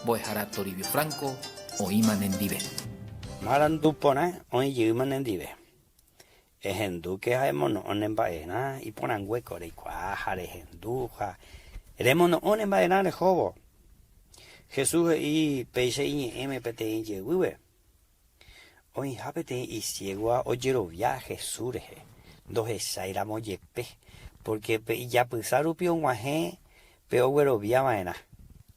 Mbo'ehára Toribio Franco oĩma nendive. Marandu porã oĩ jeýma nendive. Ehendúke ha emono'õ ne mba'erã iporãnguéko reikuaa ha rehendu ha remono'õ ne mba'erã rehóvo. Jesús he'i péicha iñe'ẽme peteĩ jevýpe, Oĩha peteĩ isiégua ojerovia Jesús rehe, ndohechái ramo jepe, pórke pe ijapysa rupi og̃uahẽ pe oguerovia va'erã.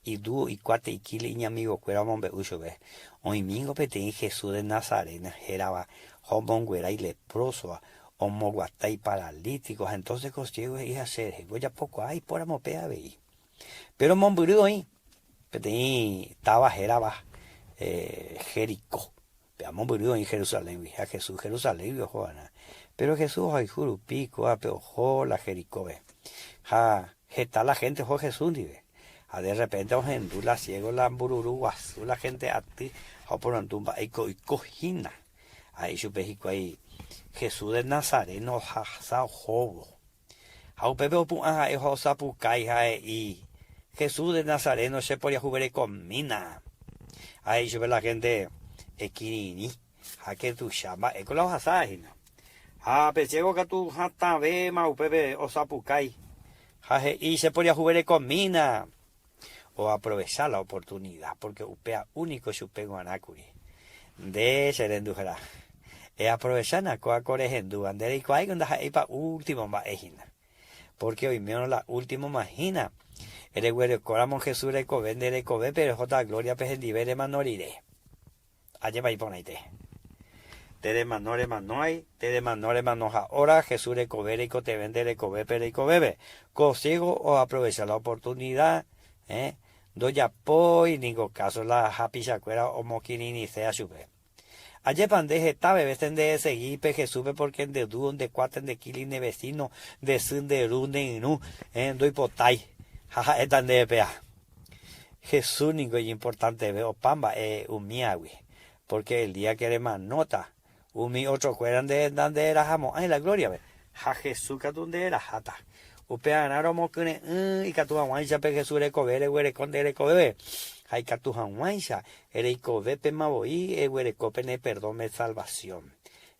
Idúo, ikuáte, ikíle, iñamigokuéra omombe'u chupe, Oĩmíngo peteĩ Jesús de Nazaret hérava ha omonguera ileprósova, omoguata iparalítiko, ha entónse ko siégo he'i ha che rehe, ojapokuaa ipóramo pe avei. Péro mombyry oĩ peteĩ táva hérava Jericó. Péva mombyry oĩ Jerusaléngui, ha Jesús Jerusaléngui oho va'erã. Péro Jesús ohayhu rupi kóvape oho la Jericópe. Ha heta la hénte oho Jesús ndive. Ha de rrepénte ohendu la siégo la mbururu guasu la hénte aty ha oporandu mba'éiko oiko hína. Ha he'i chupe hikuái, Jesús de Nazaret ohasa ohóvo. Ha upépe opu'ã ha'e ha osapukái ha he'i, Jesús de Nazareno, che poriahuverekomína! Ha he'i chupe la gente, Ekirirĩ, ha ke tuicha mba'éko la ohasa hína. Ha pe ciego katu hatãvéma upépe osapukái ha he'i, Che poriahuverekomína! Oaprovecha la oportunida, pórke upéva úniko chupe g̃uarã kuri. Nde che renduhera, eaprovechána kóa ko rehendúva, nde reikuaáiko ndaha'éipa último mba'e hína. Pórke oimérõ la últimoma hína, reguerekóramo Jesús rekove nde rekovépe rehóta glóriape hendive remano rire. Ajépa iporãite. Te remano remanóai, te remano remanoha óra, Jesús rekove reikotevẽ nde rekovépe reikovépe. Ko ciego oaprovecha la oportunida, eh, ndojapói ningo káso la hapichakuéra omokirirĩséva chupe. Ajépa nde heta vevése nde esegi pe Jesúspe pórke nde dúo, nde kuáte, nde kili, ne vesíno, nde sy, nde ru, ne irũ, eh, ndoipotái ha ha'éta ndéve péva. Jesús ningo iñimportanteve opa mba'e umíagui, pórke el día ke remanóta, umi otrokuéra nde nanderahamo'ãi la glóriape, ha Jesús katu nderaháta. Upearã romokyre'ỹ ikatu hag̃uáicha pe Jesús rekove reguereko nde rekoveve, ha ikatu hag̃uáicha reikovépema voi eguereko pene perdón pe salvasión.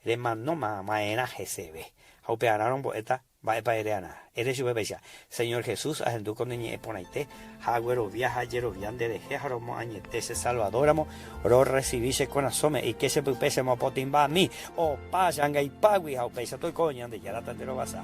Remanóma va'erã heseve, ha upearã rombo'éta Mba'épa ere'arã? Ere chupe péicha, Señor Jesús, ahendu ko ne ñe'ẽ porãite, ha aguerovia ha ajerovia nde rehe ha romoañete che Salvador ramo, rorresivi che korasõme, eike che pype che mopotĩmba ami, opa che angaipágui ha upéicha toiko Ñandejára ta nde rovasa.